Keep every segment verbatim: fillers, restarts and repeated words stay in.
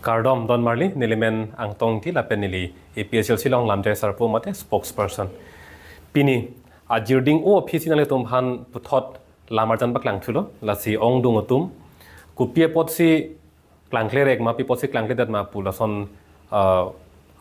Kardom don marli, neli men Angtong Engti lapen neli A P H L C along lamjai sarpo mate spokesperson. Pini ajirding o aphi si nanglitum aphan puthot lamarjan paklang thulo, lasi ongdung atum kopi apotsi klangkle rek ma, pi apotsi klangkledet ma pu lason, ah,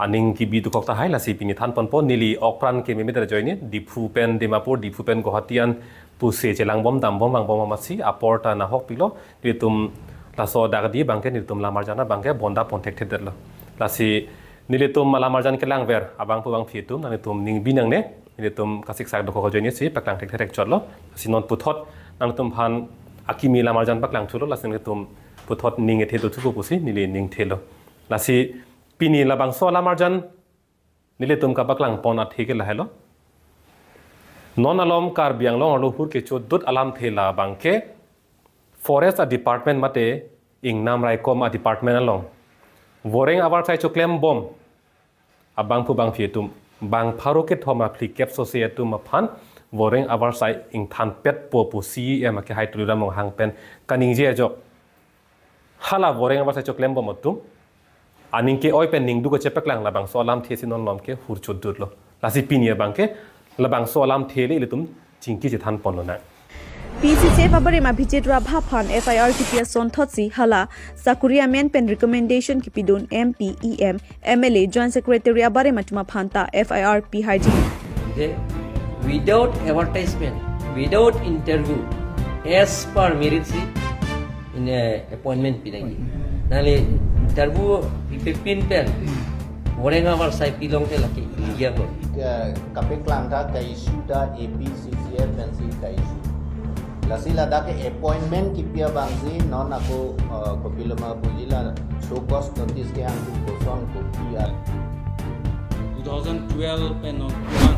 aning kebi dokok tahai, lasi pini than ponpo. Neli okpran kememe der ajoine, Diphu pen Dimapur, Diphu pen Guwahati an pusi chelangbom dambom vangbom amatsi apor ta nahok pilo. Nelitum laso dak di abangke nelitum lamarjan abangke bonda pon thekthedetlo. Lasi nelitum lamarjan kelangver abangphu bangphi atum, nanglitum ning bi nangne, nelitum kasiksak dokok ajoine si paklang thekthedek chotlo. Lasi non puthot nanglitum aphan akimi lamarjan paklang thulo, lasi nelitum puthot ning ethe dothupo pusi neli ning thelo. Lasi pini labangso lamarjan nelitum kapaklang pon athe ke lahelo. Non alom Karbi Anglong arlo hur kechodut alamthe labangke Forest a department mate Ingnam Raikom a department along voreng avarsai choklembom abangphu bangphi atum, bang pharo kethom ra phlikep sose atum aphan voreng avarsai ingthanpetpo pu C E M akehai Tuliram Ronghang pen kaningje ajok, hala voreng avarsai choklembom atum aning ke-oi pen ningduk kachepaklang labangso alamthe si non alom ke hur chodutlo. Lasi pini abangke labangso alamthe le ilitum chingki chethan ponlonang. P C C F abarim Abhijit Rabha aphan F I R kipi asonthotsi hala sakuri amen pen recommendation kipidun M P, E M, M L A, Joint Secretary abarim atum aphan ta F I R pi haiji. Okay? Without advertisement, without interview, as per merit si in a appointment pinagi. Nangli interview pipepin pen voreng avarsai pilong te lake illegal lo. Ke, kapaklang ta ka-issue ta A P C C F pensi ka-issue. Lasi ladak ke appointment kipi abangsi non ako, eh, kopiloma puji la show cause notice kehang tu kosong kopi a. Two thousand twelve pen non.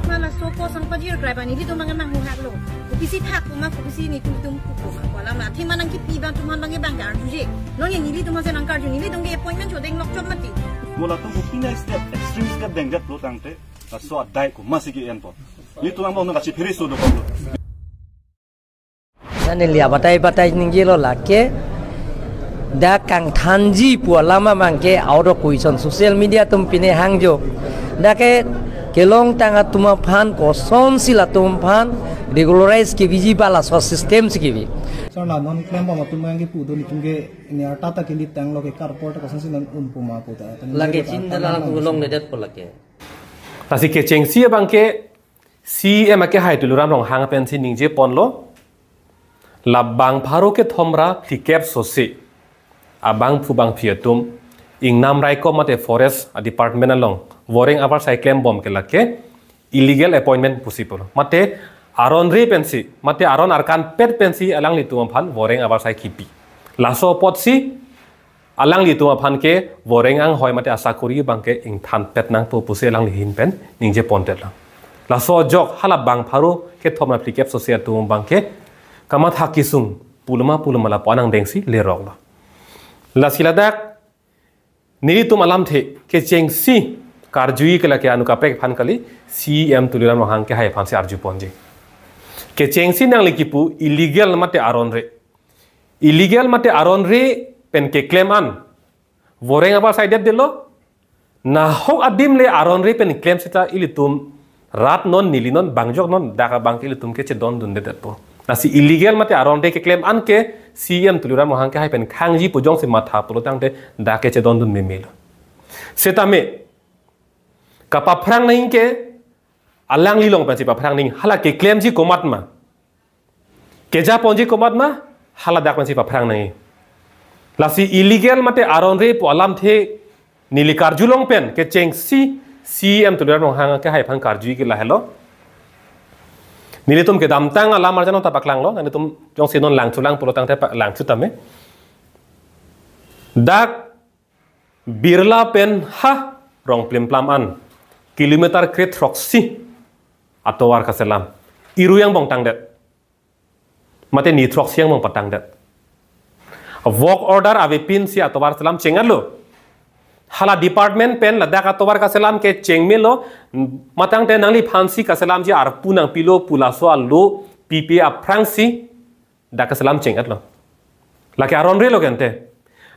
Mala show cause ang pajir driver ni di tumang nang huhak lo. Kopisi thak kuma kopisi ni tum tum kuma. Wala ma thi manang kipi bang tum han bang bang arjuje. Non yang nelitum hanse nangkarju, nelitum ke appointment chodeng lok chot mati. Mo latum kopi na step, extreme step dengdet lo tangte, laso adai komatsi ke-enpo. Nelitum angbong nang kachiphere so dokok lo. Neli abatai batai ningjelo lake, dak kangthanji pu alam abangke out of question, social media atum pine hangjo. Dak ke kelongtang atum aphan kosonsi latum aphan regularize kebiji ba laso system si kebi. Sir, la non klembom atum yang kipu do nelitum ke ini arta ta kindi tanglo ke karpor ta kosonsi non unpo ma pu ta. Lake chinta la latum longledetpo lake. Lasi kechengsi abangke C E M akehai Tuliram Ronghang pensi ningje ponlo. Labang pharo kethom ra phlikep sose abangphu bangphi atum Ingnam Raikom mate Forest a department along voreng avarsai klembom ke lake illegal appointment pusi pulo. Mate aron re pensi, mate aron arkan pet pensi alanglitum aphan voreng avarsai kipi. Laso apotsi alanglitum aphan ke voreng anghoi mate asakuri abangke ingthanpet nangpo pusi alangli ahin pen ningje pondet lo. Laso ajok hala bang pharo kethom ra phlikep sose atum abangke kamatha kesung puloma puloma lapu-an angdengsi lerok lo. Lasi ladak nelitum alamthe kechengsi karjui ke lake anu kaprek aphan kali, C E M Tuliram Ronghang kehai aphansi arju ponji. Kechengsi nangli kipu illegal mate aron re. Illegal mate aron re pen keklem an voreng avarsai detdetlo. Nahok adim le aron re pen klem seta ilitum rat non neli non bangjok non dak abangke ilitum ke chedondundedetpo. Lasi illegal mate aron re keklem an ke C E M Tuliram Ronghang kehai pen khangji pu jongsi matha pulo tangte dak ke chedondun memelo. Setame kapaphrang nangji ke alangli along pensi paphrang nangji, hala keklemji komat ma, keja ponji komat ma, hala dak pensi paphrang nangji. Lasi illegal mate aron re pu alamthe neli karjulong pen kechengsi C E M Tuliram Ronghang kehai aphan karjui ke lahelo. Nelitum kedamtang alam arjan ta paklanglo, nanglitum jongsi non langthulang pulo tangte pa-, langthu tame. Dak Birla pen ha Rongplimplam an kilometer krethroksi atovar kaselam. Iru angbong tangdet. Mate ni throksi angbong patangdet. Work order avepinsi atovar selam cheng-etlo. Hala department pen ladak atovar kaselam ke chengmelo, ma tangte nangliphansi kaselamji arpu nangpilo pu laso alo pipe aphrangsi dak kaselam cheng-etlo. Lake aron re lo kente.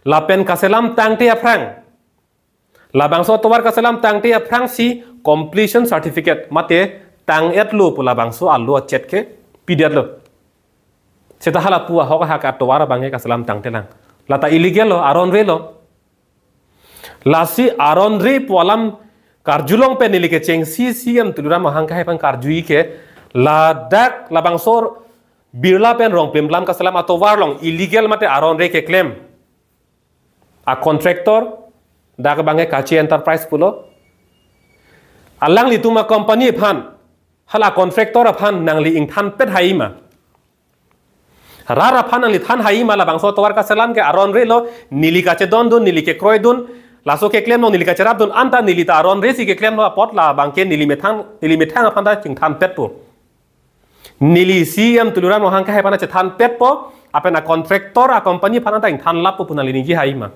Lapen kaselam tangte aphrang, labangso atovar kaselam tangte aphrangsi completion certificate mate tang-etlo pu labangso alo achet ke pidetlo. Seta hala pu ahok ahak atovar abangke kaselam tangtelang. Lata illegal lo, aron re lo. Lasi aron re pu alam karjulong pen neli kechengsi C E M Tuliram Ronghang kehai aphan karjui ke, ladak labangso Birla pen Rongplimplam kaselam atovar along illegal mate aron re keklem a contractor, dak abangke Kache Enterprise pulo. Alanglitum a company aphan, hala contractor aphan nangli ingthanpet hai ma? Rat aphan nangli than hai ma? Labangso atovar kaselam ke aron re lo, neli kachedondun, neli kekroidun, laso keklemlo, neli kacherapdun, anta neli ta aron resi keklemlo apot labangke neli methang, neli methang aphan ta chingthanpetpo. Neli C E M Tuliram Ronghang kehai aphan ta chethanpetpo, lapen a contractor, a company aphan ta ingthanlappo pu nangli ningje hai ma?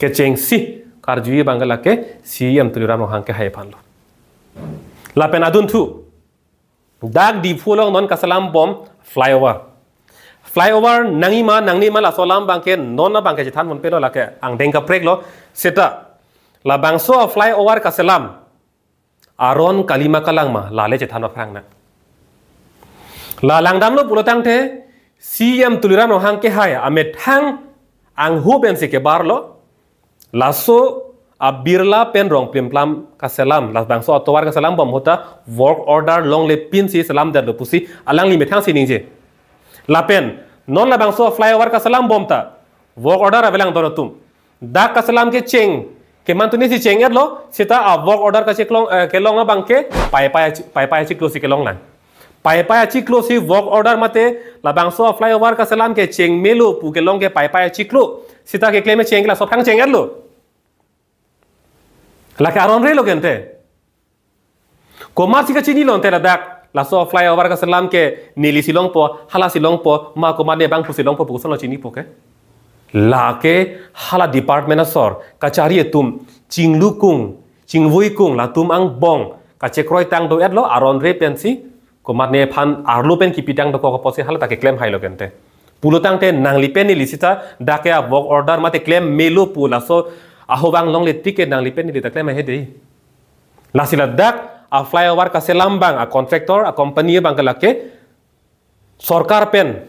Kechengsi karjui abangke lake C E M Tuliram Ronghang kehai aphanlo. Lapen adunthu, dak Diphu along non kaselambom flyover. Flyover nangji ma nangne ma laso alam abangke non abangke chethanponpetlo, lake angdeng kaprek lo. Seta labangso flyover kaselam aron kalima kalang ma, lale chethan aphrang nang. La langdamlo pulo tangte, C E M Tuliram Ronghang kehai amethang anghu pensi kebarlo, laso a Birla pen Rongplimplam kaselam, labangso atovar kaselambom ahut ta work order longlepinsi selamdetlo pusi alangli methangsi ningje. Lapen non labangso flyover kaselambom ta work order avelang don atum, dak kaselam kecheng, kemantunesi cheng-etlo, seta a work order kacheklong, eh, kelong abangke Paipai achi-, Paipai achiklosi kelonglang. Paipai achiklosi work order mate labangso flyover kaselam kecheng melo pu kelong ke Paipai achiklo. Seta keklem cheng ke laso aphrang cheng-etlo. Lake aron re lo ke ante. Komatsi kachinilo ante ladak, laso flyover kaselam ke nelisi longpo, halasi longpo, ma komatne abang pusi longpo pu kosonlo chinipo ke? Lake hala department asor kachari atum, chinglukung, chingvuikung, latum angbong kachekroi tang do-etlo, aron re pensi komatne aphan arlo pen kipi tang dokok apotsi hala ta keklem hailo ke ante. Pulo tangte nangli pen neli seta dak ke a work order mate klem melo pu laso ahobang longle tik ke nangli pen neli ta klem haihe dei. Lasi ladak a flyover kaselam abang a contractor, a company abangke lake sorkar pen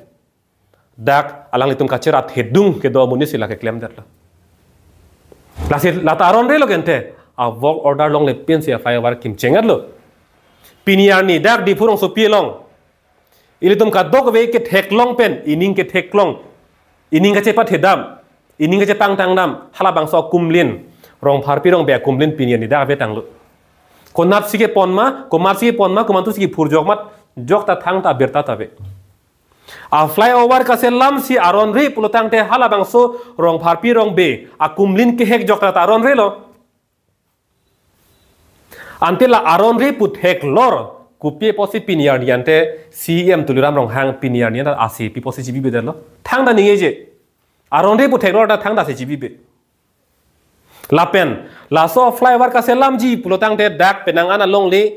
dak alanglitum kacherat hedung kedo amonitsi lake klemdetlo. Lasi lata aron re lo ke ante, a work order longlepinsi a flyover kimcheng-etlo. Pini arni dak Diphu rongsopi along ilitum kadokave ketheklong pen, ining ketheklong, ining kachepathedam, ining kachepangtangdam, halabangso akumlin, Rongpharpi Rongbe akumlin pini arni dak ave tanglo. Konatsi kepon ma, komatsi kepon ma, komantusi kephurjok ma, jok ta thangta birta ta ave. A flyover kaselamsi aron re pulo tangte halabangso Rongpharpi Rongbe akumlin kehek jok ta aron re lo. Ante la aron re pu theklor, kopi apotsi pini arni ante C E M Tuliram Ronghang pini arni anta asi pi apotsi chibibedetlo? Thangta ningjeje. Aron re pu theklor ta thangtasi chibibe. Lapen laso flyover kaselamji pulo tangte dak penang an alongle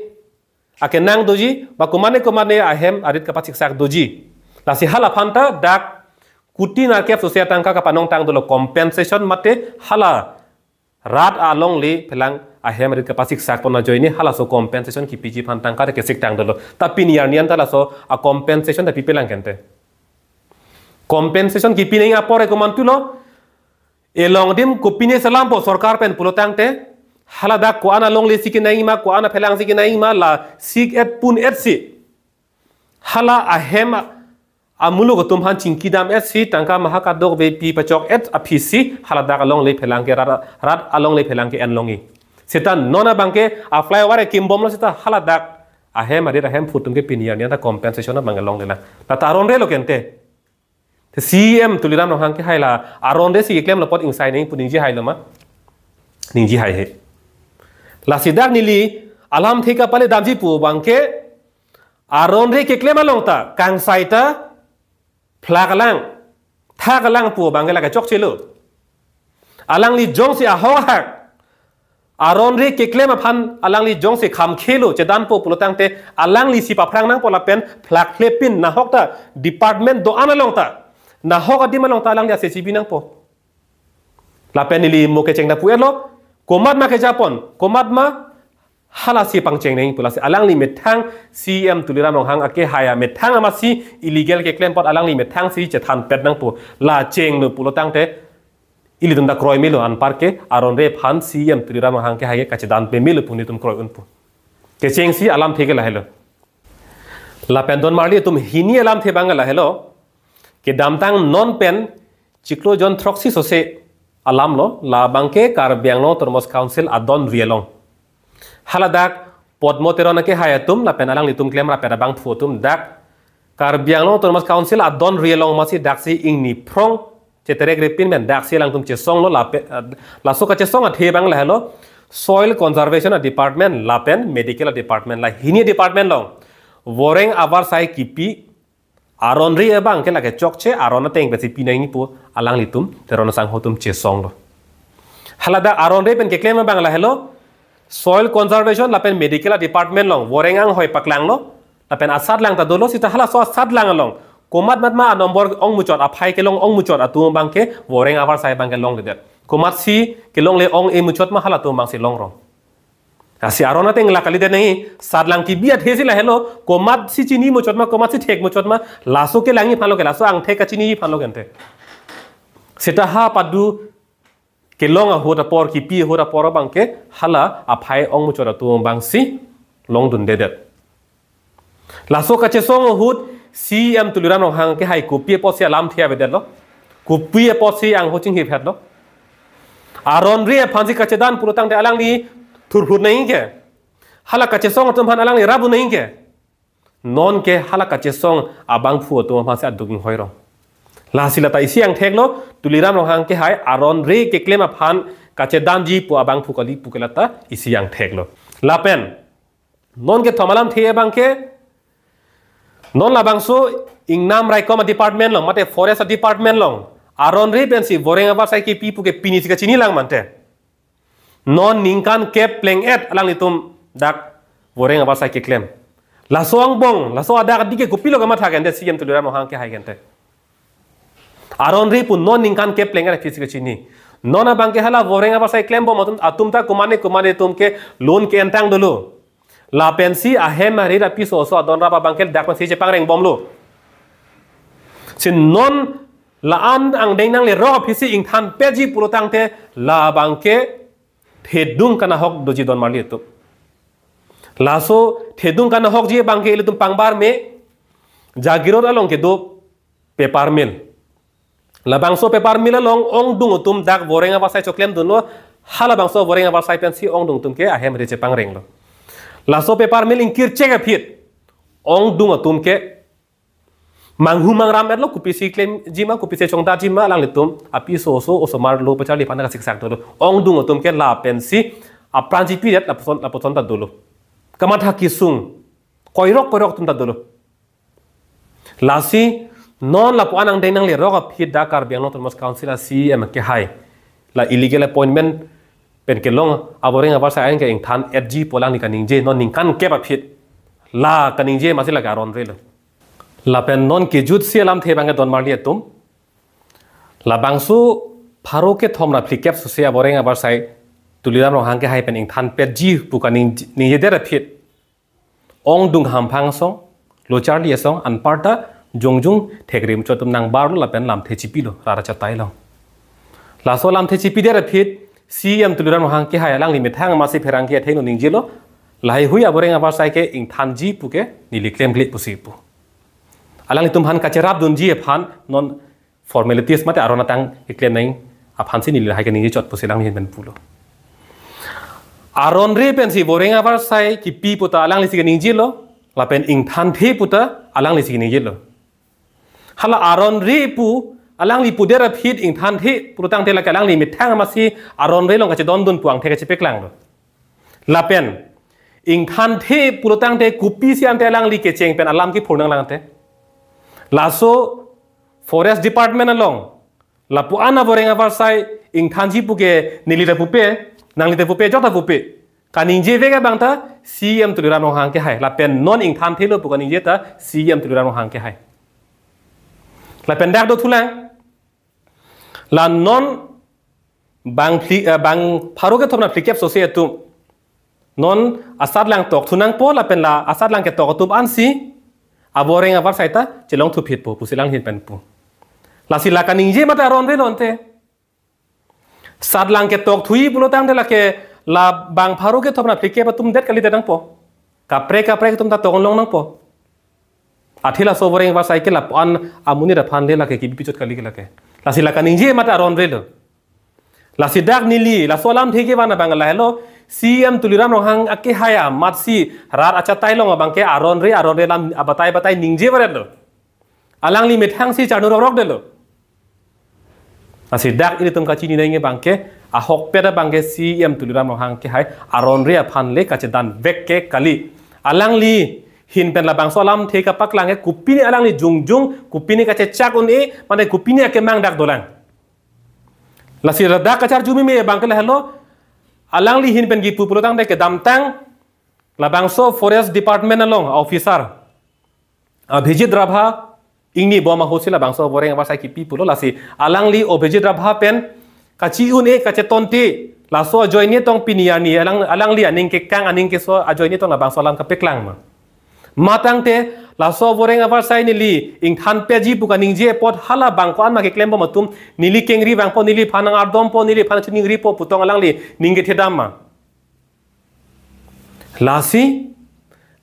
akenang doji, ba komatne komatne ahem arit kapasiksak doji. Lasi hala aphanta dak kuti narkep sose atangka kapanong tang dolo, compensation mate hala rat alongle phelang ahem arit kapasiksakpon ajoine halaso compensation kipiji aphan tangka kesik tang dolo. Ta pini arni anta laso a compensation ta pipelang ke ante? Compensation kipi nangji apor ke komantulo? Elong adim kopine selampo sorkar pen pulo tangte, haladak ko-an alonglesi kenangji ma, ko-an aphelangsi kenangji ma, la sik-et pun-etsi hala ahem a-, amuluk atum aphan chingkidam-etsi tangka maha kadokave pi pachok-et aphisi haladak alongle phelang ke rat, rat alongle phelang ke enlongji. Seta non abangke a flyover kimbomlo seta haladak ahem arit ahemphu atum ke pini arni anta compensation abangke longlelang. Lata aron re lo ke ante? Te C E M Tuliram Ronghang kehai la aron resi keklemlo apot ingsai nangji pu ningje hailo ma? Ningje haihe. Lasi dak neli alamthe kapaledamji pu abangke aron re keklem along ta kangsai ta phlak alang, thak alang pu abangke lake chokchelo. Alangli jongsi ahok ahak aron re keklem aphan alangli jongsi khamkhelo chedanpo pulo tangte alanglisi paphrang nangpo lapen phlakphlepin nahok ta department do-an along ta, nahok adim along ta alangli ase chibi nangpo. Lapen ili mo kecheng ta pu-etlo, komat ma kejapon, komat ma, halasi pangcheng nangji pu, lasi alangli methang C E M Tuliram Ronghang akehai amethang amatsi illegal keklem apot alangli methangsi chethanpet nangpo, la chenglo pulo tangte ilitum ta kroi melo, anparke aron re aphan C E M Tuliram Ronghang akehai ke kachedan pamelo pu nelitum kroi unpo. Kechengsi alamthe ke lahelo. Lapen don marli atum, hini alamthe abang lahelo. Kedamtang non pen chiklo jon throksi sose alamlo, labang ke Karbi Anglong Autonomous Council adon ri along. Haladak Podmo Teron akehai atum lapen alanglitum klemrap abangphu atum dak Karbi Anglong Autonomous Council adon ri along amatsi daksi ingni phrong cheterek repin pen daksi alangtum chesonglo, lape, eh, laso kachesong athe abang lahelo, Soil Conservation Department lapen Medical Department, la hini department along voreng avarsai kipi aron re abang ke lake chokche aron ateng pensi pi nangji pu alanglitum Teron asangho atum chesonglo. Haladak aron re pen keklem abang lahelo, Soil Conservation lapen Medical Department along voreng anghoi paklanglo, lapen asatlang ta dolo, sita halaso asatlang along komat mat ma anombor ongmuchot, aphai kelong ongmuchot atum abang ke voreng avarsai abang ke longledet. Komatsi kelongle ong-e muchot ma halatum abangsi longrong. Lasi aron ateng la kalidet nangji, satlang kibi athesi lahelo, komatsi chini muchot ma, komatsi thek muchot ma, laso kelangji aphanlo ke, laso angthek kachini aphanlo ke ante. Sita ha padu kelong ahut apor, kipi ahut apor abang ke hala aphai ongmuchot atum abangsi longdundedet. Laso kachesong ahut C E M Tuliram Ronghang akehai kopi apotsi alamthe avedetlo, kopi apotsi angho chinghiphetlo. Aron re aphansi kachedan pulo tangte alangli thurphur nangji ke, hala kachesong atum aphan alangli rap-un nangji ke. Non ke hala kachesong abangphu atum aphansi aduk inghoirong. Lasi lata isi angtheklo, Tuliram Ronghang akehai aron re keklem aphan kachedanji pu abangphu kali pu ke lata isi angtheklo. Lapen non kethom alamthe abang ke, non labangso ingnam raikom a-department along, mate forest a-department along aron re pensi voreng avarsai kipi pu ke pinisi kachinilang mante. Non ningkan kep pleng-et alanglitum dak voreng avarsai keklem. Laso angbong, laso adak adik ke kopilo kamatha ke ante C E M Tuliram Ronghang akehai ke ante. Aron re pu non ningkan kep pleng-et aphisi kachini. Non abang ke hala voreng avarsai klembom atum, atum ta komane komane atum ke loan ke-entang dolo. Lapensi ahem arit apiso oso adon rap abang ke dak pensi chepangreng bomlo. Si non la-an angdeng nanglerok aphisi ingthanpetji pulo tangte labang ke thedung kanahok doji don marli atum. Laso thedung kanahokji abang ke ilitum pangbar me, Jagiroad along kedo paper mill. Labangso paper mill along ongdung atum dak voreng avarsai choklemdunlo, halabangso voreng avarsai pensi ongdung atum ke ahem arit chepangrenglo. Laso paper mill ingkirchek aphi ongdung atum ke manghu mangram-etlo, kopisi klemji ma, kopisi chongdatji ma, alanglitum apiso oso osomar lo pacharli aphan kasiksak dolo. Ongdung atum ke lapensi apran chipidet lapuson, lapuson ta dolo. Kamatha kesung koirok koirok atum ta dolo. Lasi non lapu-an angdeng nanglerok aphi dak Karbi Anglong Autonomous Council a-C E M akehai la illegal appointment pen kelong avoreng avarsai an ke ingthan-etji pu alangli kaningje, non ningkan kep aphi la kaningje amatsi lake aron relo. Lapen non kejutsi alamthe abang ke don marli atum, labangso pharo kethom ra phlikep sose avoreng avarsai Tuliram Ronghang akehai pen ingthanpetji pu kaning, ningjedet aphi ongdung hamphang asong, lo charli asong, anparta jongjung thekrim chotum nangbarlo lapen lamthe chipilo, rara chatailo. Laso lamthe chipidet aphi C E M Tuliram Ronghang akehai alangli methang amatsi pherangke athengno ningjelo, lahaihui avoreng avarsai ke ingthanji pu ke neli klemkle pusi pu. Alanglitum aphan kacherapdunji aphan non formalities mate aron atang keklem nangji aphansi neli lahai kaningje chot pusi alangli pen pulo. Aron re pensi voreng avarsai kipi puta alanglisi kaningjelo, lapen ingthanthe puta alanglisi kaningjelo. Hala aron re pu alangli pudet aphi ingthanthe pulo tangte lake alangli methang amatsi aron re along kachedondun pu angthek kachepaklanglo. Lapen ingthanthe pulo tangte kopisi ante alangli kecheng pen alam kiphur nanglang ante. Laso Forest Department along lapu-an avoreng avarsai ingthanji pu ke neli ta pupe, nangli ta pupe, jok ta pupe. Kaningje vek abang ta C E M Tuliram Ronghang akehai. Lapen non ingthanthelo pu kaningje ta C E M Tuliram Ronghang akehai. Lapen dak dothulang. La non bang phli, eh, bang pharo kethom ra phlikep sose atum non asatlang tokthu nangpo lapen la asatlang ketok atum ansi avoreng avarsai ta chelongthu phitpo pusi alangli ahin pen pu. Lasi la kaningje mate aron avelo ante. Satlang ketokthui pulo tangte lake la bang pharo kethom ra phlikep atum det kalidet nangpo. Kaprek kaprek atum ta tokon long nangpo. Athe laso avoreng avarsai ke lapu-an amonit aphan le lake kibi pichot kali ke lake. Lasi la kaningje mate aron avelo. Lasi dak neli laso alamthe kevan abang lahelo, C E M Tuliram Ronghang akehai amatsi rat achatai along abangke aron ave, aron ave alam abatai batai ningje varetlo. Alangli methangsi charnu rokrok detlo. Lasi dak ilitum kachini nangji abangke ahokpet abangke C E M Tuliram Ronghang akehai aron ave aphan le kachedan vek ke kali. Alangli ahin pen labangso alamthe kapaklang ke kopine alangli jongjong, kopine kachechak un-e, mane kopine akemang dak dolang. Lasi ladak kacharju meme abangke lahelo, alangli ahin pen kipu pulo tangte kedamtang labangso Forest Department along officer Abhijit Rabha ingni bom ahutsi labangso avoreng avarsai kipi pulo, lasi alangli Abhijit Rabha pen kachi un-e kachetonte laso ajoine tong pini arni alang, alangli aning kekang aning keso ajoine tong labangso alam kapaklang ma. Matangte laso avoreng avarsai neli ingthan peji pu kaningje apot hala bang ko-an ma keklem bom atum neli kengri vangpo, neliphan nang-ardompo, neliphan chiningripo pu tong alangli ning kethedam ma. Lasi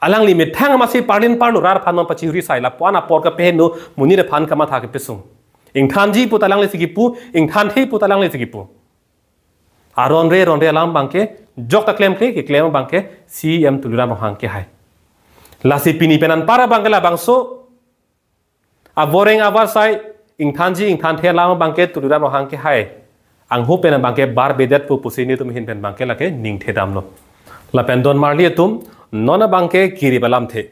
alangli methang amatsi parlin parlo rat aphan non pachiri sai lapu-an apor kapeheno, monit aphan kamatha kepesung. Ingthanji pu ta alanglisi kipu, ingthanthe pu ta alanglisi kipu. Aron ave, aron ave alam abangke jokta klemkle, keklem abangke C E M Tuliram Ronghang akehai. Lasi pini pen anpar abangke labangso avoreng avarsai ingthanji ingthanthe alam abangke Tuliram Ronghang akehai angho pen abangke barbedet pu pusi nelitum ahin pen abangke lake ningthedamlo. Lapen don marli atum, non abangke kirip alamthe.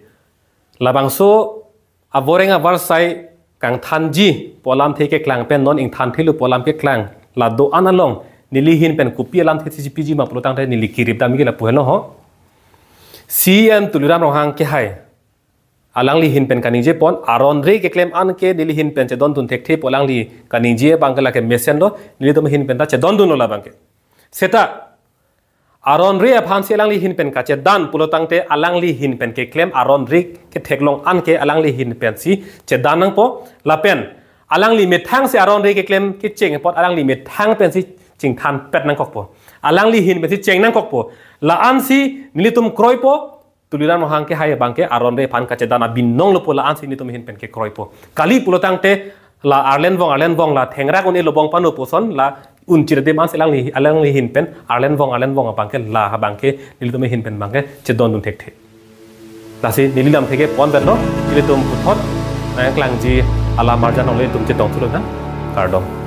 Labangso avoreng avarsai kangthanji pu alamthe keklang pen non ingthanthelo pu alam keklang la do-an along neli ahin pen kopi alamthe si piji ma pulo tangte neli kirip damji lapu helo ho. C E M Tuliram Ronghang akehai alangli ahin pen kaningje pon, aron ave keklem an ke neli ahin pen chedondun thekthe pu alangli kaningje abangke lake mesenlo, nelitum ahin pen ta chedondunlo labangke. Seta aron ave aphansi alangli ahin pen kachedan pulo tangte alangli ahin pen keklem aron ave ketheklong an ke alangli ahin pensi chedan nangpo, lapen alangli methangsi aron ave keklem kecheng apot alangli methang pensi chingthanpet nangkokpo. Alangli ahin pensi cheng nangkokpo. La-ansi nelitum kroipo, Tuliram Ronghang akehai abangke aron ave aphan kachedan abinong lo pu la-ansi nelitum ahin pen kekroipo. Kali pulo tangte la Arlenvong, Arlenvong la thengrak un-e lobong pano puson la unchir dem ansi alangli, alangli ahin pen Arlenvong, Arlenvong abangke la abangke nelitum ahin pen abangke chedondun thekthe. Lasi neli lamthe ke ponbetlo, nelitum puthot nangklangji alam arjan along le itum chetongthulo nang. Kardom.